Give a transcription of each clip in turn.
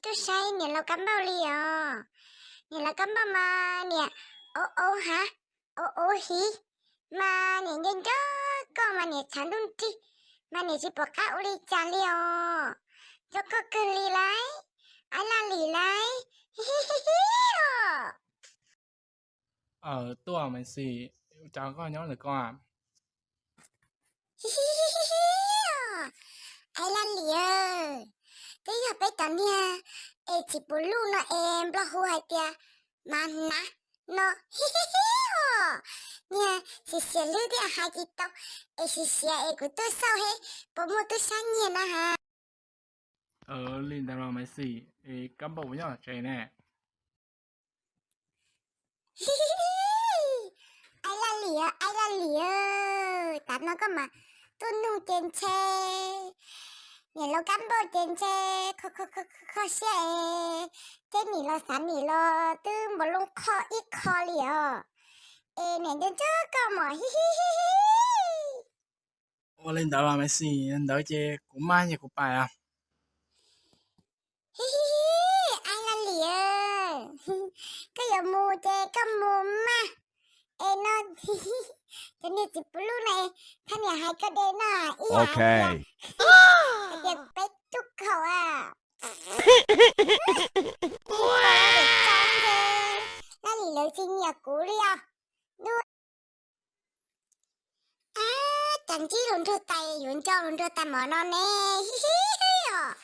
Tub saib niam laus Kab Npauj li os. Niam laus Kab Npauj mas niam ov ov hav, ov ov hiv, mas niam nco nco koj mas niam tshav ntuj nrig, mas niam tsis pom qab ua li cas li os. Nco koj kawg li lauj, Aib Laj Lim lauj. Hi hi hi os. Tuaj Maiv Xis, cas koj nyob ntawm koj? Aib Laj Lim, twb yog peb cov niag es txiv puv luj no es nplog hu hais tias mas hnav no. Niag xiav xiav hlwb thiaj hais tsis tau, es xiav xiav es kuv tuaj xauj he, puas muaj tub sab nyiag na ha. Li ntawd los Maiv Xis, es Kab Npauj puas nyob tsev ne? Aib Laj Lim, Aib Laj Lim, tas no koj mas tuaj nug ces ntshe niam laus Kab Npauj ces ntshe kho kho kho siab es, ces nim los xav nim los twb npaum loo kho ib qho li os. Es niam nco nco koj mas hi hi hi hi. Ua li ntawd los Maiv Xis, ntawd ces kuv maj nyias kuv pais os. Hi hi hi, Aib Laj Lim, koj yuav mus ces koj mus mas. Es no cov niag txiv puv luj no, thaj niam hais koj de no ib yam hais tias peb tub khaum a, Laj Lim lawv tsis nyiam kuv li os. Ab, cas ntsib hluas nraug tais yuav nco hluas nraug tais mov no ne, hi hi os.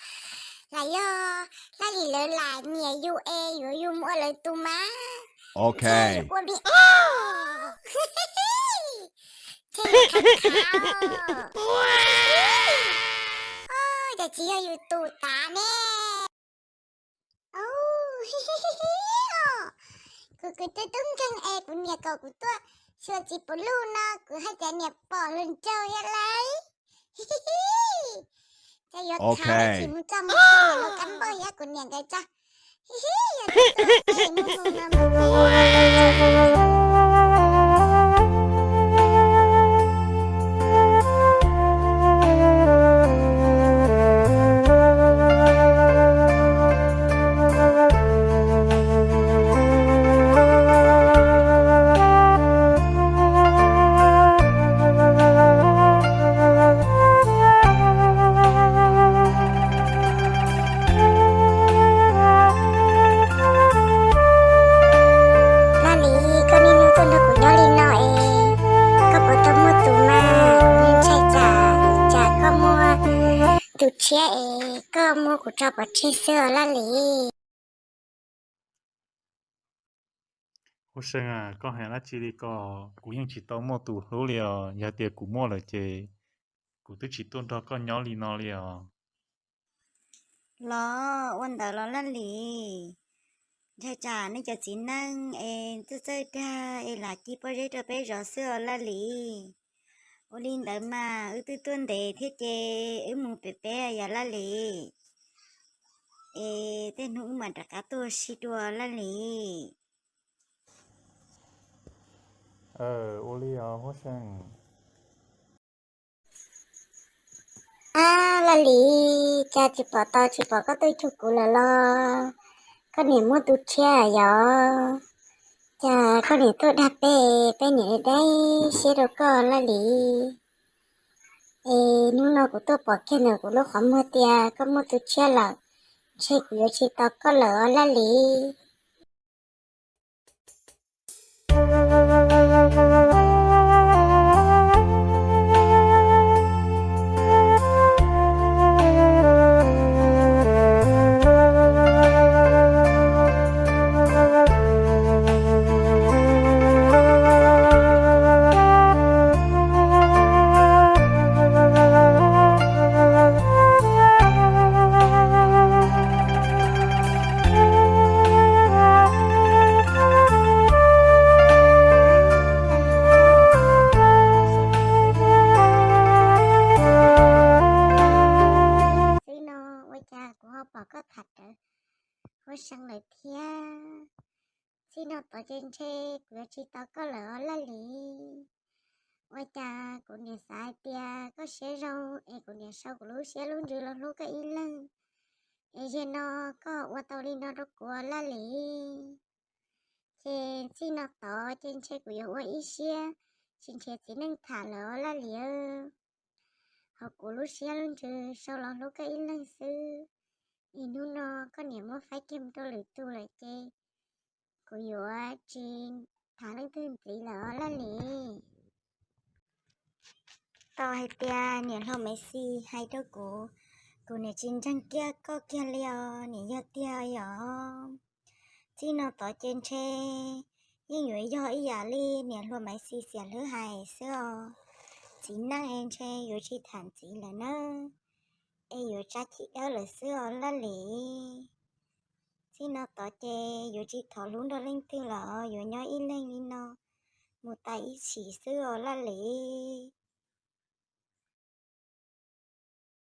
Lam yog Laj Lim lawv lam nyiam yus es yuav yus mus ua lawv tus mas. Ntshe yus ua li, ntshe yus khav khav, cas tsis yog yus tus tav ne. Kuv kwv tij tub nkeeg es kuv niam kom kuv tuaj xyuas txiv puv luj no, kuv hais tias niam pom hluas nraug yog lauj. Cas yuav khav tsis mus txog mus txog los Kab Npauj thiab kuv niam nkawd tso. Hi hi, yog Laj Lim, koj niaj hnub tuaj nrog kuv nyob li no es koj puas tau muaj tus mas? Ntshai tsam, tsam koj muaj tus tshiab es koj muab kuv tso pov tseg xwb os Laj Lim. Huab Seej, koj hais dab tsi li ko? Kuv yeej tsis tau muaj tus hlub li os. Yog tias kuv muaj lawm ces kuv twb tsis tuaj nrog koj nyob li no li os. Los ua ntawd los Laj Lim, ntshai tsam nej cov txiv neej es txawj txawj dag es lam ci pob zeb rau peb zov xwb os Laj Lim. Ua li ntawd mas wb twb tuaj ntev thiab ces wb mus pem peb yom Laj Lim. Es tej hnub wb mam rov qab tuaj ua si dua Laj Lim. Ua li os Huab Seej. Ab Laj Lim, cas tsis pom tau tsis pom koj tuaj cuag kuv lawm los? Koj niam muaj tus tshiab yom? Cas koj niam tuaj dag peb, peb niam deb siab rau koj Laj Lim. Es hnub no kuv tuaj pom kiag ntawm kuv lub qhov muag tias koj muaj tus tshiab lawm, ntshe kuv yuav tsis tos koj lawm os Laj Lim. Txij no ua cas kuv ho pom koj tham rawv Huab Seej lawm thiab? Txij no tod ces ntshe kuv yuav tsis tos koj lawm os Laj Lim. Ua cas kuv niam xav hais tias koj siab zoo es kuv niam sau kuv lub siab lub ntsws los hlub koj ib leeg. Es yog no koj ua tau li no rau kuv Laj Lis, ces txij no tod ces ntshe kuv yuav ua ib siab tsis nrhiav txiv neej tham lawm Laj Lis. Hauv kuv lub siab lub ntsws sau los hlub koj ib leeg xwb. Es hnub no koj niam muab faib kiag rau lwm tus lawm ces kuv yuav tsis tham leej twg ntxiv lawm Laj Lis. Tau hais tias niam hluas Maiv Xis hais rau kuv, kuv niam tsis ntseeg kiag koj kiag li os, niam yog tiag yom. Txij no tod ces ntshe yeej yuav yog ib yam li niam hluas Maiv Xis xiam hlwb hais xwb os. Txiv neej es ntshe yuav tsis tham ntxiv lawm nawb, es yuav tsa chim dawb lawm xwb os Laj Lis. Txij no tod ces yuav tsis thov hlub nrog leej twg lawm, yuav nyob ib leeg li no mus tas ib sim xwb os Laj Lis.